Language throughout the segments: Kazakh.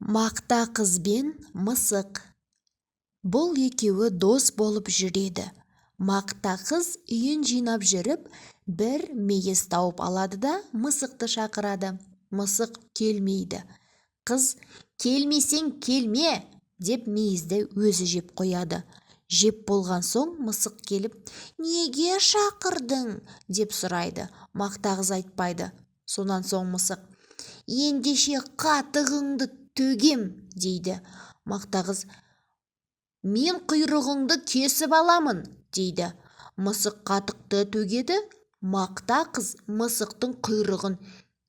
Мақта қыз бен мысық. Бұл екеуі дос болып жүреді. Мақта қыз үйін жинап жүріп, бір мейіз тауып алады да, мысықты шақырады. Мысық келмейді. Қыз: «Келмесең, келме», – деп мейізді өзі жеп қояды. Жеп болған соң мысық келіп: «Неге шақырдың?» – деп сұрайды. Мақта қыз айтпайды. Сонан соң мысық: «Ендеше қатығыңды төгем», – дейді. Мақта қыз: «Мен құйрығыңды кесіп аламын», – дейді. Мысық қатықты төгеді. Мақта қыз мысықтың құйрығын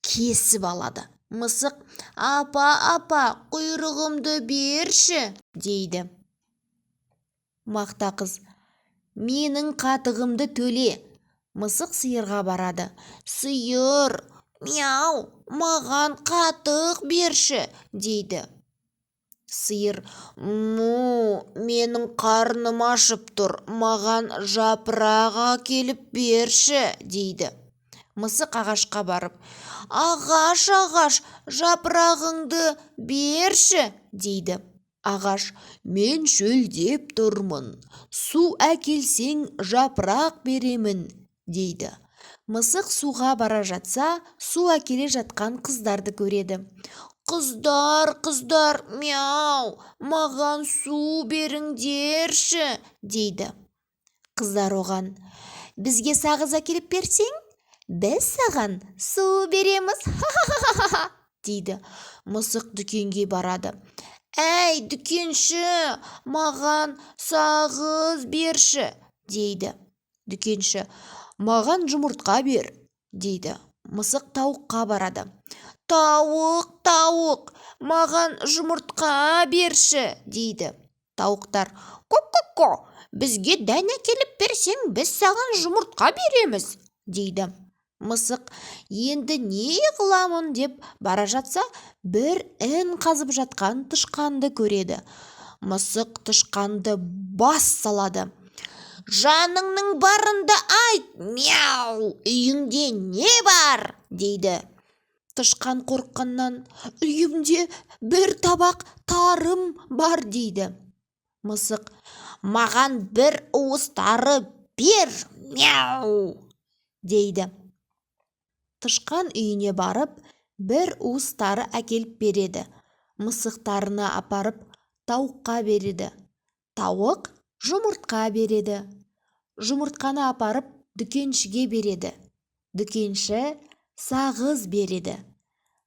кесіп алады. Мысық: «Апа, апа, құйрығымды берші», – дейді. Мақта қыз: «Менің қатығымды төле». Мысық сиырға барады. «Сиыр, мяу, маған қатық берші», – дейді. Сиыр: «Му, менің қарным ашып тұр, маған жапырақ әкеліп берші», – дейді. Мысық ағашқа барып: «Ағаш, ағаш, жапырағыңды берші», – дейді. Ағаш: «Мен шөлдеп тұрмын, су әкелсең, жапырақ беремін», – дейді. Мысық суға бара жатса, су әкеле жатқан қыздарды көреді. «Қыздар, қыздар, мяу, маған су беріңдерші», – дейді. Қыздар оған: «Бізге сағыз әкеліп берсең, біз саған су береміз, ха-ха-ха», – дейді. Мысық дүкенге барады. «Әй, дүкенші, маған сағыз берші», – дейді. Дүкенші: «Маған жұмыртқа бер», – дейді. Мысық тауыққа барады. «Тауық, тауық, маған жұмыртқа берші», – дейді. Тауықтар: «Ко-ко-ко, бізге дән әкеліп берсең, біз саған жұмыртқа береміз», – дейді. Мысық енді не қыламын деп бара жатса, бір ін қазып жатқан тышқанды көреді. Мысық тышқанды бас салады: «Жаныңның барында айт, мяу, үйіңде не бар?» – дейді. Тышқан қорыққаннан: «Үйімде бір табақ тарым бар», – дейді. Мысық: «Маған бір уыс тары бер, мяу», – дейді. Тышқан үйіне барып, бір уыс тары әкеліп береді. Мысық тарыны апарып тауыққа береді. Тауық жұмыртқа береді. Жұмыртқаны апарып дүкеншіге береді. Дүкенші сағыз береді.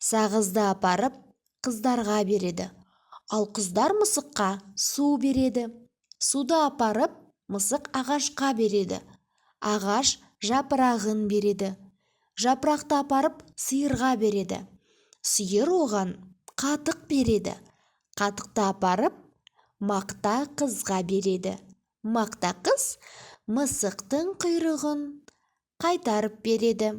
Сағызды апарып қыздарға береді. Ал қыздар мысыққа су береді. Суды апарып мысық ағашқа береді. Ағаш жапырағын береді. Жапырақты апарып сиырға береді. Сиыр оған қатық береді. Қатықты апарып Мақта қызға береді. Мақта қыз мысықтың құйрығын қайтарып береді.